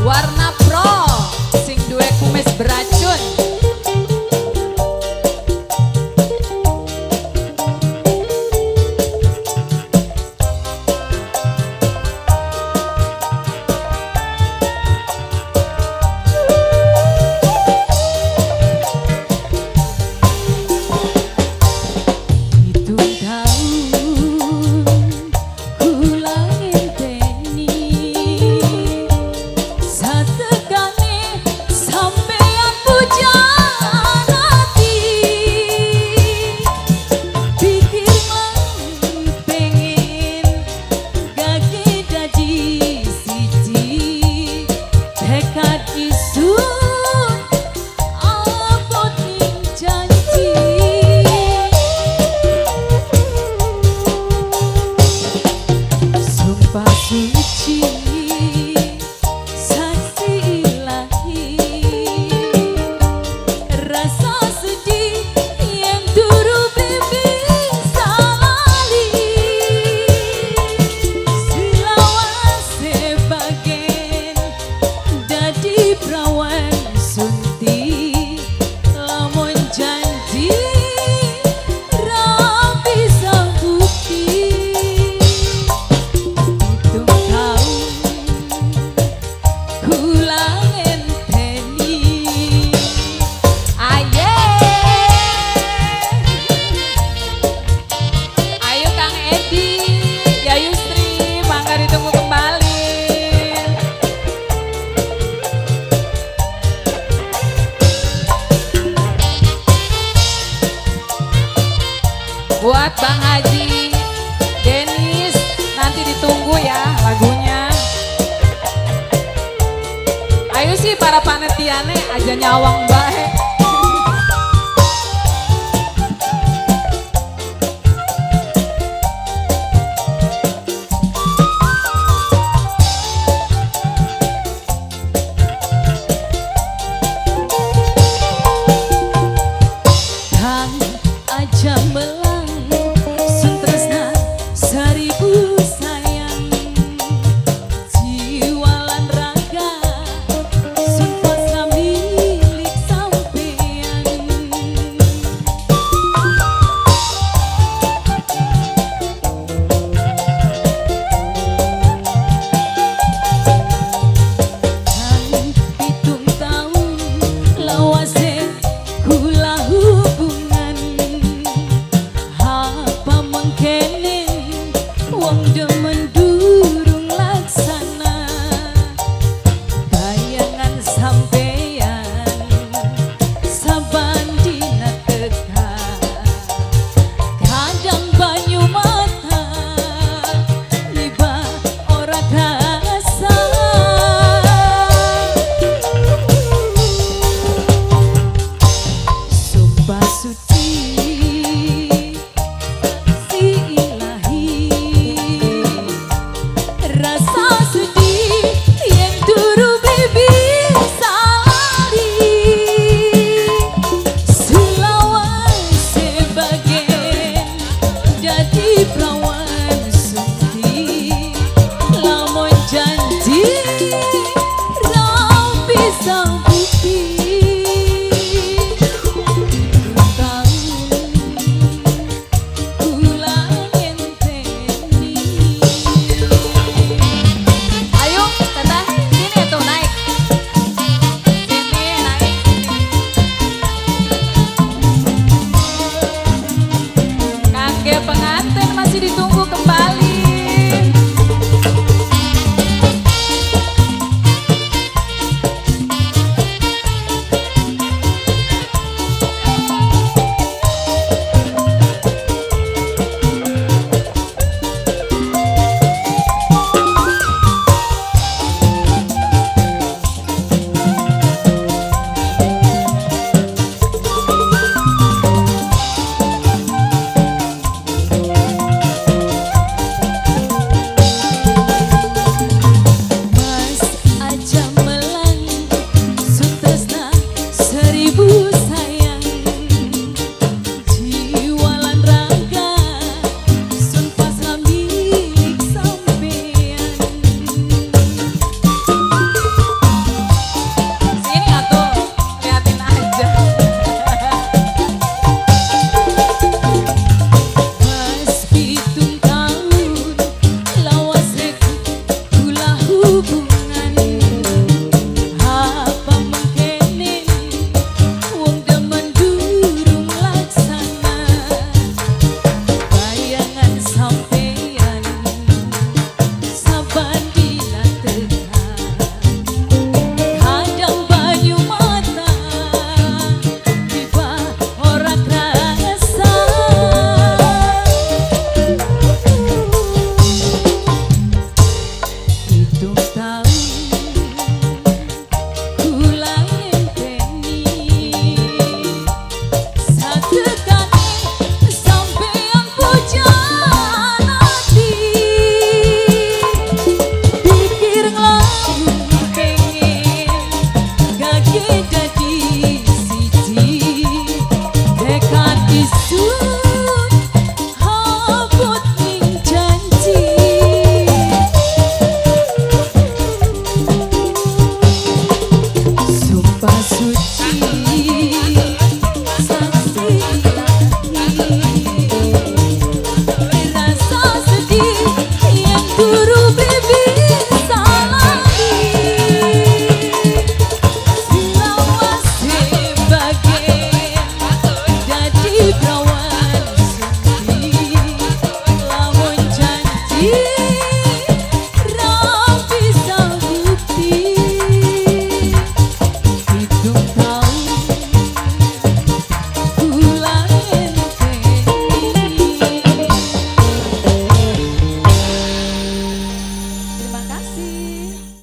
Warna Pro sing duwe kumis beracun. Pitung taun kula ngenteni satekane sampeyan pujan ati, pikir mang pengen gage dadi siji, tekad isun abot ning janji. Sumpah suci saksi ilahi, rasa sedih yang turu bisa lali, selawase bagen dadi prawan sunti, lamun janji ra bisa bukti. Pitung taun kula ngenteni. Aye, ayo Kang Edi, ya Yusri, mangga ditunggu kembali. Buat Bang Haji Denis, nanti ditunggu ya lagunya. Ayo sih para panitiane aja nyawang bae.